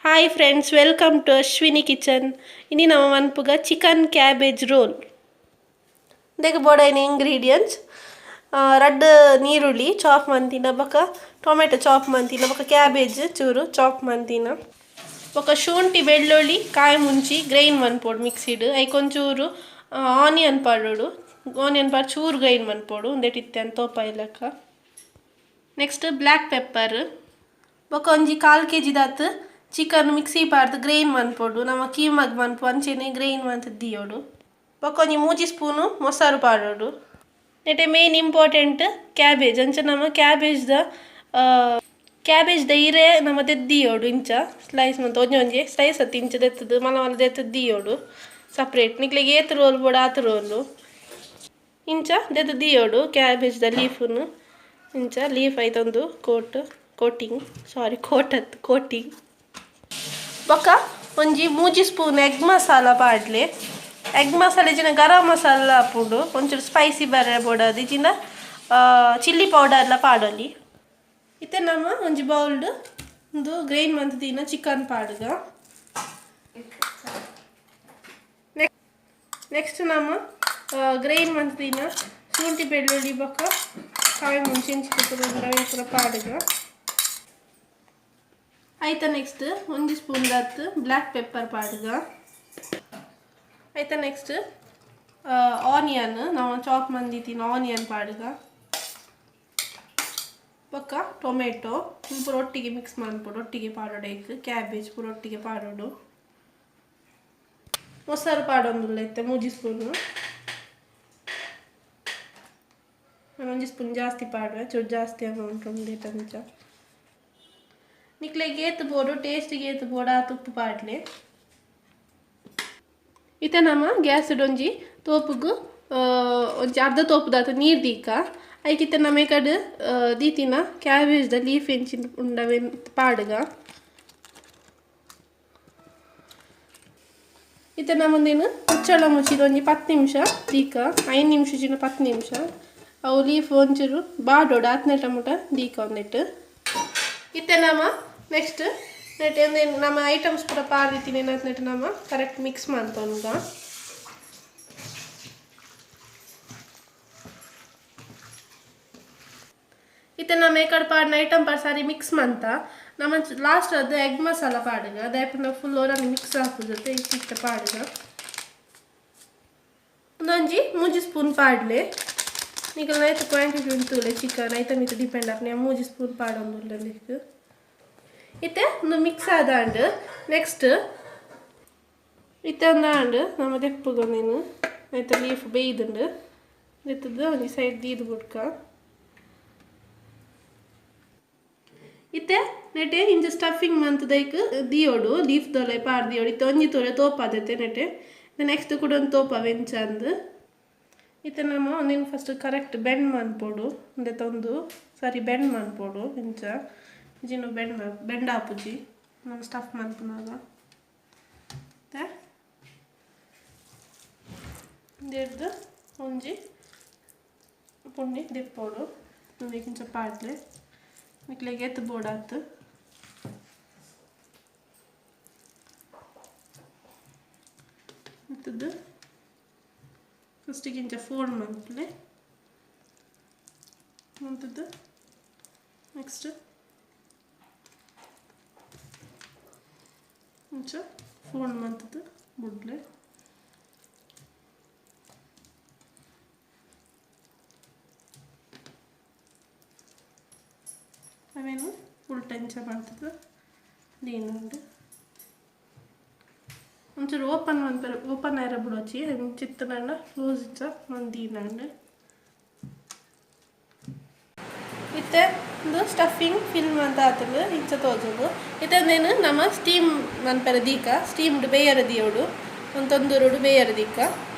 Hi friends, welcome to Ashwini kitchen. ಇನಿ ನಮ ಮನ್ಪುಗ chicken cabbage role. ಇಂದೆಗ್ ಬೋಡಾಯಿನ ingredients: ರಡ್ಡ್ ನೀರುಳ್ಳಿ ಚಾಪ್ ಮಂತಿನ, ಬೊಕ ಟೊಮೆಟೊ ಚಾಪ್ ಮಂತಿನ, ಬೊಕ ಕ್ಯಾಬೇಜ್ ಚೂರು ಚಾಪ್ ಮಂತಿನ, ಬೊಕ ಶುಂಠಿ ಬೆಳ್ಳುಳ್ಳಿ ಕಾಯಿ ಮುಂಚಿ ಗ್ರೈಂಡ್ ಮನ್ಪೊಡು ಮಿಕ್ಸಿಡ್. ಐಕೊಂಚೂರು ಆನಿಯನ್ ಪಾಡೊಡು. ಆನಿಯನ್ ಪಾಡ್ ಚೂರು ಗ್ರೈಂಡ್ ಮನ್ಪೊಡು ಉಂದೆಟ್ ಇತ್ತೆ ತೋಪಾಯಿಲೆಕ್ಕ. ನೆಕ್ಸ್ಟ್ ಬ್ಲ್ಯಾಕ್ ಪೆಪ್ಪರ್, ಬೊಕ ಒಂಜಿ ಕಾಲ್ ಕೆಜಿ ದಾತ್ ಚಿಕನ್ ಮಿಕ್ಸಿ ಪಾಡ್ದು ಗ್ರೈಂಡ್ ಮನ್ಪೊಡು. ನಮ ಕೀಮಾಗ್ ಮನ್ಪು ಅಂಚೆನೆ ಗ್ರೈಂಡ್ ಮಂತ್ ದಿಯೋಡು. ಬೊಕ ಒಂಜಿ 3 ಸ್ಪೂನು ಮೊಸರು ಪಾಡೊಡು. ನೆಟೆ ಮೇನ್ ಇಂಪಾರ್ಟೆಂಟ್ ಕ್ಯಾಬೇಜ್. ಅಂಚ ನಮ ಕ್ಯಾಬೇಜ್ ದ ಇರೆ ನಮ ದೆದ್ದಿಯೋಡು. ಇಂಚ ಸ್ಲೈಸ್ ಮಂತ್ ಒಂಜಿ ಒಂಜಿ ಸ್ಲೈಸ್ ಅತ್ತು ಇಂಚ ದೆತ್ತದು ಮಲ್ಲ ಮಲ್ಲ ದೆತ್ತದು ದಿಯೋಡು ಸಪ್ರೇಟ್. ನಿಕ್ಲೆಗ್ ಏತ್ ರೋಲ್ ಬೋಡು ಆತ್ ರೋಲು ಇಂಚ ದೆತ್ತು ದಿಯೋಡು. ಕ್ಯಾಬೇಜ್ ದ ಲೀಫುನು ಇಂಚ ಲೀಫ್ ಐತೊಂದು ಕೋಟ್ ಕೋಟಿಂಗ್, ಸಾರಿ, ಕೋಟ್ ಅತ್ತು, ಕೋಟಿಂಗ್. ಬೊಕ ಒಂಜಿ 3 ಸ್ಪೂನ್ ಎಗ್ ಮಸಾಲ ಪಾಡ್ಲೆ. ಎಗ್ ಮಸಾಲ ಇಜ್ಜಿಂಡ ಗರಂ ಮಸಾಲ ಆಪುಂಡು. ಒಂಚೂರು ಸ್ಪೈಸಿ ಬರ ಬೋಡಾದ್ ಇಜ್ಜಿಂಡ ಚಿಲ್ಲಿ ಪೌಡರ್ಲ ಪಾಡೊಲಿ. ಇತ್ತೆ ನಮ ಒಂಜಿ ಬೌಲ್ಡ್ ಉಂದು ಗ್ರೈಂಡ್ ಮಂತ್ ದೀನ ಚಿಕನ್ ಪಾಡುಗ. ನೆಕ್ಸ್ಟ್ ನಮ ಗ್ರೈಂಡ್ ಮಂತ್ ದೀನ ಶುಂಠಿ ಬೆಳ್ಳುಳ್ಳಿ ಬೊಕ ಕಾಯಿ ಮುಂಚಿ ಇಂಚಿ ಪೂರ ಪಾಡುಗ. ಆಯ್ತಾ, ನೆಕ್ಸ್ಟ್ ಒಂಜಿ ಸ್ಪೂನ್ ದಾತ್ ಬ್ಲ್ಯಾಕ್ ಪೆಪ್ಪರ್ ಪಾಡುಗ. ಆಯ್ತಾ, ನೆಕ್ಸ್ಟ್ ಆನಿಯನ್, ನಾವು ಚಾಪ್ ಮಂದಿತ್ತಿನ ಆನಿಯನ್ ಪಾಡುಗ. ಬೊಕ್ಕ ಟೊಮೆಟೊ ಪೂರ ಒಟ್ಟಿಗೆ ಮಿಕ್ಸ್ ಮನ್ಪೊಡು. ಒಟ್ಟಿಗೆ ಪಾಡೊಡು. ಎಗ್ ಕ್ಯಾಬೇಜ್ ಪೂರ ಒಟ್ಟಿಗೆ ಪಾಡೊಡು. ಮೊಸರು ಪಾಡೊಂದುಲ್ಲ ಇತ್ತೆ 3 ಸ್ಪೂನು. ನಾನು ಒಂಜಿ ಸ್ಪೂನ್ ಜಾಸ್ತಿ ಪಾಡುವೆ, ಚೂರು ಜಾಸ್ತಿ ಅಮೌಂಟ್ ಉಂಡೇಟ್. ಅಂಚ ನಿಕ್ಲೆಗ್ ಏತ್ ಬೋಡು, ಟೇಸ್ಟಿಗೆ ಏತ್ ಬೋಡು ಆತ್ ಉಪ್ಪು ಪಾಡ್ಲೆ. ಇತ್ತೆ ನಮ ಗ್ಯಾಸ್ ಒಂಜಿ ತೋಪುಗು ಒಂಜಿ ಅರ್ಧ ತೋಪುದಾತ ನೀರು ದೀಕ. ಐಕಿತ್ತೆ ನಮ ಕಡೆ ದೀತಿನ ಕ್ಯಾಬೇಜ್ದ ಲೀಫ್ ಎಂಚಿನ ಉಂಡವೆನ್ ಪಾಡುಗ. ಇತ್ತೆ ನಮ್ಮಂದೇನು ಮುಚ್ಚಳ ಮುಚ್ಚಿದ ಒಂಜಿ 10 ನಿಮಿಷ ದೀಕ. 5 ನಿಮಿಷ ಜಿನ 10 ನಿಮಿಷ ಅವು ಲೀಫ್ ಒಂಚೂರು ಬಾಡೋಡು ಆತ್ನೆಟ ಮುಟ ದೀಕ ಒಂದಿಟ್ಟು. ಇತ್ತೆ ನಮ ನೆಕ್ಸ್ಟ್ ನೆಟ್ ನಮ್ಮ ಐಟಮ್ಸ್ ಪೂರ ಪಾಡ್ದಿತ್ತೀನಿ ಏನಾತ್ನೆಟ್ ನಮ ಕರೆಕ್ಟ್ ಮಿಕ್ಸ್ ಮಂತೊನ್ಗ. ಇತ್ತೆ ನಮ್ಮ ಏಕಡೆ ಪಾಡಿನ ಐಟಮ್ ಪಾಡ್ ಸಾರಿ ಮಿಕ್ಸ್ ಮಂತ. ನಮ್ಮ ಲಾಸ್ಟ್ ಅದು ಎಗ್ ಮಸಾಲ ಪಾಡುಗ. ಅದಾಪುಂಡ ಫುಲ್ ಓರನೆ ಮಿಕ್ಸ್ ಆಪು ಜೊತೆ ಇತ್ತೆ ಪಾಡುಗ. ಒಂದೊಂಜಿ 3 ಸ್ಪೂನ್ ಪಾಡ್ಲೆ. ನಿಕಲ್ನ ಐತ ಕ್ವಾಂಟಿಟಿ ಉಂತುಲೆ ಚಿಕನ್ ಐತ ಮಿತ್ ಡಿಪೆಂಡ್ ಆಪುನೆ. 3 ಸ್ಪೂನ್ ಪಾಡೊಂದುಲ್ಲೆ ನಿಕ್. ಇತ್ತೆ ಒಂದು ಮಿಕ್ಸ್ ಆದಾಂಡ್. ನೆಕ್ಸ್ಟ್ ಇತ್ತೆ ಒಂದಾಂಡ್. ನಮ್ಮ ದೆಪ್ಪುಗ ನೀನು ಐತ ಲೀಫ್ ಬೇಯ್ದುಂಡು. ದೆತ್ತದು ಒಂಜಿ ಸೈಡ್ ದೀದು ಬುಡ್ಕ. ಇತ್ತೆ ನೆಟೆ ಇಂಚ ಸ್ಟಫಿಂಗ್ ಮಂತದೈಕ್ ದಿಯೋಡು, ಲೀಫ್ ದೊಲೆ ಪಾಡ್ ದಿಯೋಡು. ಇತ್ತೆ ಒಂಜಿ ತೋಲೆ ತೋಪಾದೈತೆ ನೆಟೆ. ನೆಕ್ಸ್ಟ್ ಕೂಡ ಒಂದು ತೋಪ ಅಂದ್. ಇತ್ತೆ ನಮ್ಮ ಒಂದಿನ ಫಸ್ಟ್ ಕರೆಕ್ಟ್ ಬೆಂಡ್ ಮನ್ಪೊಡು. ಉಂದೆತ ಒಂದು ಸರಿ ಬೆಂಡ್ ಮನ್ಪೊಡು. ಇಂಚ ಜಿನ ಬೆಂಡ್ ಬೆಂಡ್ ಆಪುಜಿ ನಮ್ಮ ಸ್ಟಫ್ ಮನ್ಪುನಾಗ. ಮತ್ತೆ ಉಂದೆರ್ದ್ ಒಂಜಿ ಪುಂಡಿ ದೆಪ್ಪೊಡು. ಉಂದೆಕ್ ಇಂಚ ಪಾಡ್ಲೆ. ನಿಕ್ಲೆಗ್ ಏತ್ ಬೋಡಾತ್. ಇತ್ತದ್ದು ಫಸ್ಟಿಗೆ ಇಂಚ ಫೋಲ್ಡ್ ಮನ್ಪುಲೆ. ಮಂತದ್ದು ನೆಕ್ಸ್ಟ್ ಇಂಚ ಫೋಲ್ಡ್ ಮಂತದ್ದು ಬುಡ್ಲೆ. ಅವೇನು ಉಲ್ಟ ಇಂಚ ಮಂತದ್ದು ದೀನುಂಡು. ಒಂಚೂರು ಓಪನ್ ಮನ್ಪೆರೆ, ಓಪನ್ ಆಯರ ಬುಡೊಚಿ. ಚಿತ್ತನಂಡ ಕ್ಲೋಸ್ ಇಂಚ ಮಂದೀನಂಡು. ಇತ್ತೆ ಉಂದು ಸ್ಟಫಿಂಗ್ ಫಿಲ್ ಮಂತ ಆತುಂಡು. ಇಂಚ ತೋಜುಂಡು. ಇತ್ತೆ ಉಂದೆನ್ ನಮ ಸ್ಟೀಮ್ ಮನ್ಪೆರೆ ದೀಕ. ಸ್ಟೀಮ್ಡ್ ಬೇಯರ ದಿಯೋಡು. ಒಂದು ತೊಂದುರುಡು ಬೇಯರ ದೀಕ.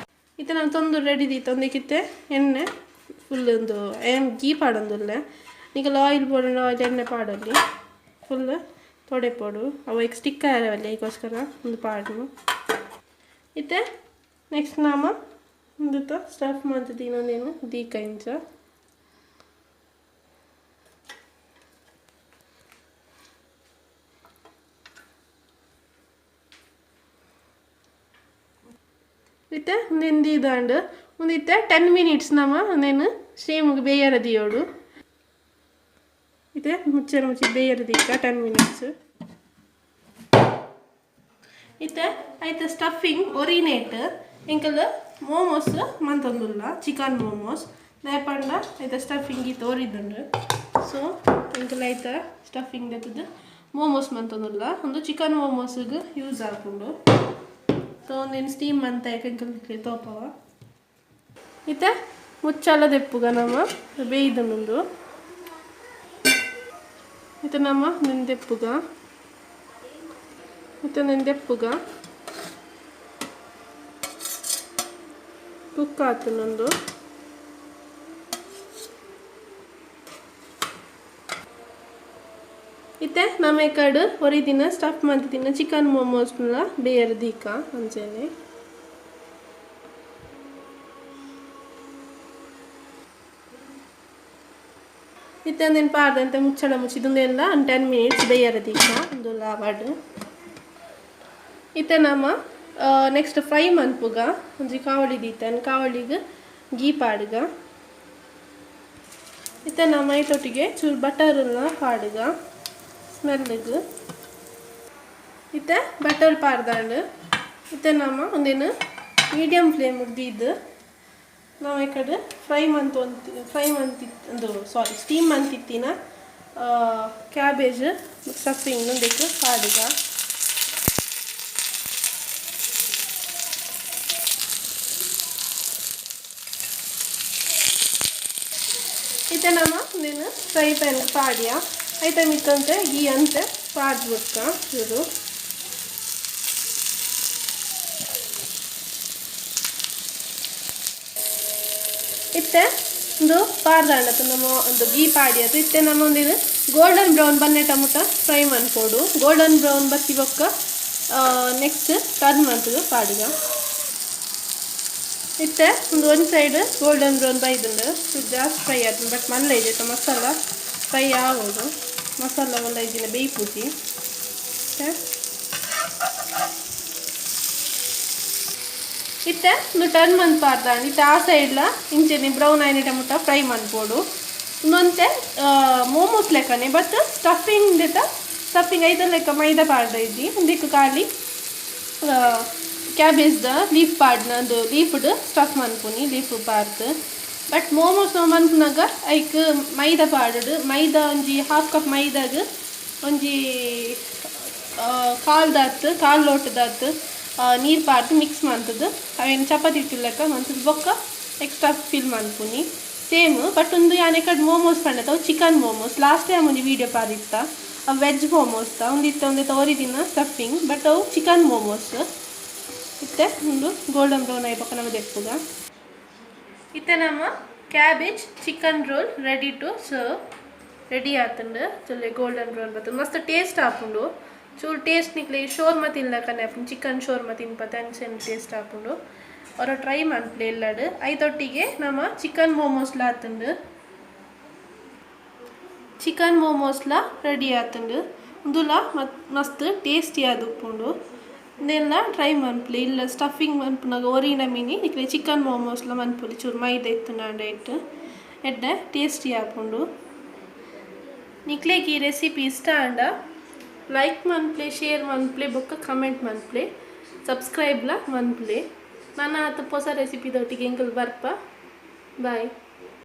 ಇತ್ತೆ ನಮ ತೊಂದುರು ರೆಡಿ ದೀತ. ಒಂದಕ್ಕಿತ್ತೆ ಎಣ್ಣೆ ಫುಲ್ ಒಂದು ಗೀ ಪಾಡೊಂದುಲ್ಲೆ. ನಿಕಲ್ ಆಯಿಲ್ ಬೋಡಂಡ ಆಯಿಲ್ ಎಣ್ಣೆ ಪಾಡೊಲಿ. ಫುಲ್ ತೊಡೆಪೊಡು. ಅವು ಐಕ್ ಸ್ಟಿಕ್ ಆಯರವಲ್ಲಿ, ಐಕೋಸ್ಕರ ಒಂದು ಪಾಡುನು. ಇತ್ತೆ ನೆಕ್ಸ್ಟ್ ನಮ ಉಂದುತ ಸ್ಟಫ್ ಮಂತ್ ದೀನೊಂದೇನು ದೀಕ ಇಂಚ. ಇತ್ತೆ ನೆಂದಿದಾಂಡ್ ಉಂದಿತ್ತೆ 10 ಮಿನಿಟ್ಸ್ ನಮ್ಮ ನೇನು ಸ್ಟೀಮ್ಗೆ ಬೇಯರ ದಿಯೋಡು. ಇತ್ತೆ ಮುಚ್ಚರ ಮುಚ್ಚಿ ಬೇಯರ ದೀಕ 10 ಮಿನಿಟ್ಸ್. ಇತ್ತೆ ಐತ ಸ್ಟಫಿಂಗ್ ಒರಿನೇಟ್ ಎಂಕಲ್ ಮೋಮೋಸ್ ಮಂತೊಂದುಲ್ಲ ಚಿಕನ್ ಮೋಮೋಸ್ ದಾಯಪಂಡ ಐತ ಸ್ಟಫಿಂಗ್ ಇತ್ತು ಒರಿದುಂಡು. ಸೊ ಎಂಕಲ್ ಐತ ಸ್ಟಫಿಂಗ್ ದೆತ್ತದು ಮೋಮೋಸ್ ಮಂತೊಂದುಲ್ಲ ಒಂದು ಚಿಕನ್ ಮೋಮೋಸ್ಗೆ ಯೂಸ್ ಆಪುಂಡು. ಸೊ ಒಂದೇನು ಸ್ಟೀಮ್ ಮಂತ ಎಂಕಲ್ ತೋಪವ. ಇತ್ತೆ ಮುಚ್ಚಲ ದೆಪ್ಪುಗ ನಮ್ಮ ಬೇಯ್ದುಂಡು. ಇತ್ತೆ ನಮ್ಮ ನೆಂದೆಪ್ಪುಗ ಇತ್ತೆ ನೆಂದೆಪ್ಪುಗ ಕುಕ್ ಆತುಂಡು. ಇತ್ತೆ ನಮ್ಮ ಕಡೆ ಒರಿ ದಿನ ಸ್ಟಫ್ ಮಂತಿನ ಚಿಕನ್ ಮೋಮೋಸ್ನ ಬೇಯರ್ ದೀಕ ಅಂಚೆನೆ. ಇತ್ತೆ ಒಂದೇನು ಪಾರ್ದಂತೆ ಮುಚ್ಚಳ ಮುಚ್ಚಿದೊಂದೆಲ್ಲ ಒಂದು 10 ಮಿನಿಟ್ಸ್ ಬೇಯರ್ ದೀಕ ಒಂದು ಲಾವಾಡ್. ಇತ್ತೆ ನಮ್ಮ ನೆಕ್ಸ್ಟ್ ಫ್ರೈ ಮನ್ಪುಗ ಒಂಜಿ ಕಾವಳಿ ದೀತನ್ ಕಾವಳಿಗೆ ಗೀ ಪಾಡುಗ. ಇತ್ತೆ ನಮ್ಮ ಐತೊಟ್ಟಿಗೆ ಚೂರು ಬಟರ್ನ ಪಾಡುಗ ಸ್ಮೆಲ್ಗೆ. ಇತ್ತೆ ಬಟರ್ ಪಾರ್ದಾಂಡು. ಇತ್ತೆ ನಮ್ಮ ಒಂದೇನು ಮೀಡಿಯಮ್ ಫ್ಲೇಮ್ ದೀದು ನಾವು ಈ ಕಡೆ ಫ್ರೈ ಮಂತು ಫ್ರೈ ಮಂತಿತ್ತು ಸಾರಿ ಸ್ಟೀಮ್ ಮಂತಿತ್ತಿನ ಕ್ಯಾಬೇಜ್ ಸ್ಟಫಿಂಗ್ ಬೇಕು ಪಾಡುಗ. ಇತ್ತೆ ನಮ್ಮ ಒಂದೇನು ಫ್ರೈ ಪ್ಯಾನ್ ಪಾಡ್ಯ ಐತ ಮಿತ್ತಂತೆ ಗೀ ಅಂತೆ ಪಾಡ್ಬಿಡ್ಕ ಇವರು. ಇತ್ತೆ ಒಂದು ಪಾರ್ದಾಂಡತ್ತು ನಮ್ಮ ಒಂದು ಗೀ ಪಾಡಿಯತ್ತು. ಇತ್ತೆ ನಮ್ಮ ಒಂದೇನು ಗೋಲ್ಡನ್ ಬ್ರೌನ್ ಬನ್ನೆ ಟಮಟ ಫ್ರೈ ಮನ್ಪೊಡು. ಗೋಲ್ಡನ್ ಬ್ರೌನ್ ಬತ್ತಿ ಬೊಕ್ಕ ನೆಕ್ಸ್ಟ್ ಟರ್ನ್ ಮಂತದು ಪಾಡುಗ. ಇತ್ತೆ ಒಂದು ಒಂದು ಸೈಡ್ ಗೋಲ್ಡನ್ ಬ್ರೌನ್ ಬೈದುಂಡು ಜಾಸ್ತಿ ಫ್ರೈ ಆಯ್ತು ಬಟ್ ಮಲ್ಲ ಇದೆ ಮಸಾಲ ಫ್ರೈ ಆಗೋದು ಮಸಾಲ ಒಲ್ಲ ಇದ್ದಿನ ಬೇಯ್ಪೂಜಿ. ಇತ್ತೆ ಒಂದು ಟರ್ನ್ ಮಂತ್ ಪಾರ್ದಾಂಡ್. ಇತ್ತೆ ಆ ಸೈಡ್ಲ ಇಂಚೆನೆ ಬ್ರೌನ್ ಆಯ್ನ ಟಮಟ ಫ್ರೈ ಮನ್ಪೊಡು. ಇನ್ನೊಂತೆ ಮೋಮೋಸ್ ಲೆಕ್ಕನೆ ಬಟ್ ಸ್ಟಫಿಂಗ್ ದೆತ್ತ ಸ್ಟಫಿಂಗ್ ಐತ ಲೆಕ್ಕ ಮೈದಾ ಪಾಡ್ದ ಇದ್ದಿ ಒಂದಿಕ್ಕು ಖಾಲಿ ಕ್ಯಾಬೇಜ್ದ ಲೀಫ್ ಪಾಡ್ನ ಅದು ಲೀಫ್ಡ್ ಸ್ಟಫ್ ಮನ್ಪುನಿ ಲೀಫ್ ಪಾರ್ದ್. ಬಟ್ ಮೋಮೋಸ್ ನಾವು ಮನ್ಪುನಾಗ ಐಕ್ ಮೈದಾ ಪಾಡುಡು ಮೈದಾ ಒಂಜಿ ಹಾಫ್ ಕಪ್ ಮೈದಾಗ ಒಂಜಿ ಕಾಲ್ದಾತ್ ಕಾಲು ಲೋಟದಾತ್ ನೀರು ಪಾರ್ದು ಮಿಕ್ಸ್ ಮಂತದು ಅವೇನು ಚಪಾತಿ ಹಿಟ್ಟು ಲೆಕ್ಕ ಮಂತದು ಬೊಕ್ಕ ಎಕ್ಸ್ಟ್ರಾ ಫಿಲ್ ಮನ್ಪುನಿ ಸೇಮ್. ಬಟ್ ಒಂದು ಯಾನೆ ಕಡೆ ಮೋಮೋಸ್ ಪಂಡತ ಅವು ಚಿಕನ್ ಮೋಮೋಸ್ ಲಾಸ್ಟ್ ಟೈಮ್ ಒಂಜಿ ವೀಡಿಯೋ ಪಾದಿತ್ತ ಅವು ವೆಜ್ ಮೋಮೋಸ್ ತ ಒಂದಿತ್ತ ಒಂದೇ ತೋರಿದಿನ ಸ್ಟಫಿಂಗ್ ಬಟ್ ಅವು ಚಿಕನ್ ಮೋಮೋಸ್. ಇತ್ತೆ ಒಂದು ಗೋಲ್ಡನ್ ಬ್ರೌನ್ ಆಯ್ಪಕ್ಕ ನಮ್ಮ ದೆಪ್ಪುಗ. ಇತ್ತೆ ನಮ್ಮ cabbage chicken roll ready to serve ready ಆತುಂಡು. ಚೊಲ್ಲೆ ಗೋಲ್ಡನ್ ಬ್ರೌನ್ ಬರ್ತದೆ ಮಸ್ತ್ ಟೇಸ್ಟ್ ಆಪುಂಡು. ಚೂರು ಟೇಸ್ಟ್ ನಿಕ್ಲೆ ಶೋರ್ಮ ತಿನ್ಲಕನೆ ಆಪುಂಡು ಚಿಕನ್ ಶೋರ್ಮ ತಿನ್ಪತೆ ಅಂಚೆನೆ ಟೇಸ್ಟ್ ಆಪುಂಡು. ಅವರ ಟ್ರೈ ಮನ್ಪುಲೆ ಎಲ್ಲಡು. ಐತೊಟ್ಟಿಗೆ ನಮ್ಮ ಚಿಕನ್ ಮೋಮೋಸ್ಲ ಆತುಂಡು. ಚಿಕನ್ ಮೋಮೋಸ್ಲ ರೆಡಿ ಆತುಂಡು. ಉಂದುಲ ಮಸ್ತ್ ಟೇಸ್ಟಿ ಆದುಪ್ಪುಂಡು. ಉಂದೆಲ್ಲ ಟ್ರೈ ಮನ್ಪುಲೆ. ಇಲ್ಲ ಸ್ಟಫಿಂಗ್ ಮನ್ಪುನಗ ಒರಿನ ಮಿನಿ ನಿಕ್ಲೆ ಚಿಕನ್ ಮೋಮೋಸ್ಲ ಮನ್ಪುಲೆ ಚೂರು ಮೈದಾ ಇತ್ತುಂಡ ಇಟ್ಟು ಎಡ್ಡೆ ಟೇಸ್ಟಿ ಆಪುಂಡು. ನಿಕ್ಲೆಗ್ ಈ ರೆಸಿಪಿ ಇಷ್ಟ ಆಂಡ ಲೈಕ್ ಮನ್ಪುಲೆ, ಶೇರ್ ಮನ್ಪುಲೆ, ಬೊಕ್ಕ ಕಮೆಂಟ್ ಮನ್ಪುಲೆ, ಸಬ್ಸ್ಕ್ರೈಬ್ಲ ಮನ್ಪುಲೆ. ನಾನು ಆತ ಹೊಸ ರೆಸಿಪಿ ದೊಟ್ಟಿಗೆ ಎಂಕಲ್ ಬರ್ಪ. ಬಾಯ್.